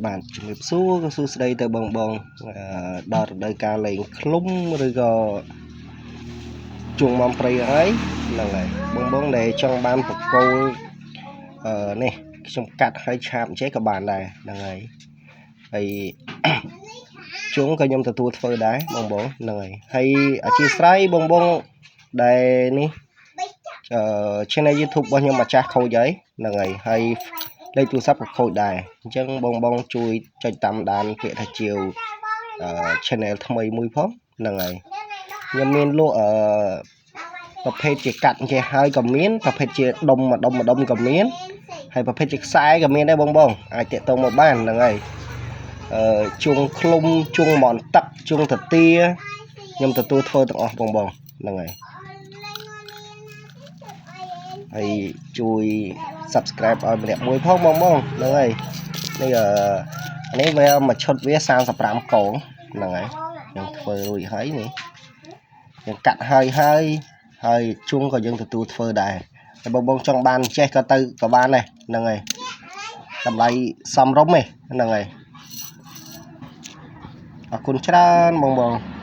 បាទជំរាបសួរក៏សួស្តីទៅបងបងដល់រដូវកាលលែងឃ្លុំឬក៏ជួងមុំព្រៃហើយហ្នឹងហើយបងបងដែលចង់បានបកគោលនេះខ្ញុំកាត់ឲ្យឆាបអញ្ចេះក៏បានដែរហ្នឹងហើយហើយជួងក៏ខ្ញុំទទួលធ្វើដែរបងបងហ្នឹងហើយហើយអធិស្ឋានបងបងដែលនេះអឺ channel YouTube របស់ខ្ញុំម្ចាស់ខូចហើយហ្នឹងហើយហើយលេខទូរស័ព្ទក៏ខូចដែរអញ្ចឹងបងបងជួយចុចតាមដានពាក្យថាជាវ channel ថ្មីមួយផងហ្នឹងហើយខ្ញុំមានលក់អឺប្រភេទជាកាត់ចេះហើយក៏មានប្រភេទជាដុំមួយដុំមួយដុំក៏មានហើយប្រភេទជាខ្សែក៏មានដែរបងបងអាចតាក់ទងមកបានហ្នឹងហើយអឺជួងឃ្លុំជួងមន់ទឹកជួងតាទាខ្ញុំទទួលធ្វើទាំងអស់បងបងហ្នឹងហើយហើយជួយ Subscribe ឲ្យម្នាក់មួយផងបងបងហ្នឹងហើយនេះអឺនេះវាមួយឈុតវា35កងហ្នឹងហើយខ្ញុំធ្វើរួចហើយនេះយើងកាត់ហើយហើយហើយជួងក៏យើងទទួលធ្វើដែរហើយបងបងចង់បានចេះក៏ទៅក៏បានដែរហ្នឹងហើយតម្លៃសមរម្យហ្នឹងហើយអរគុណច្រើនបងបង។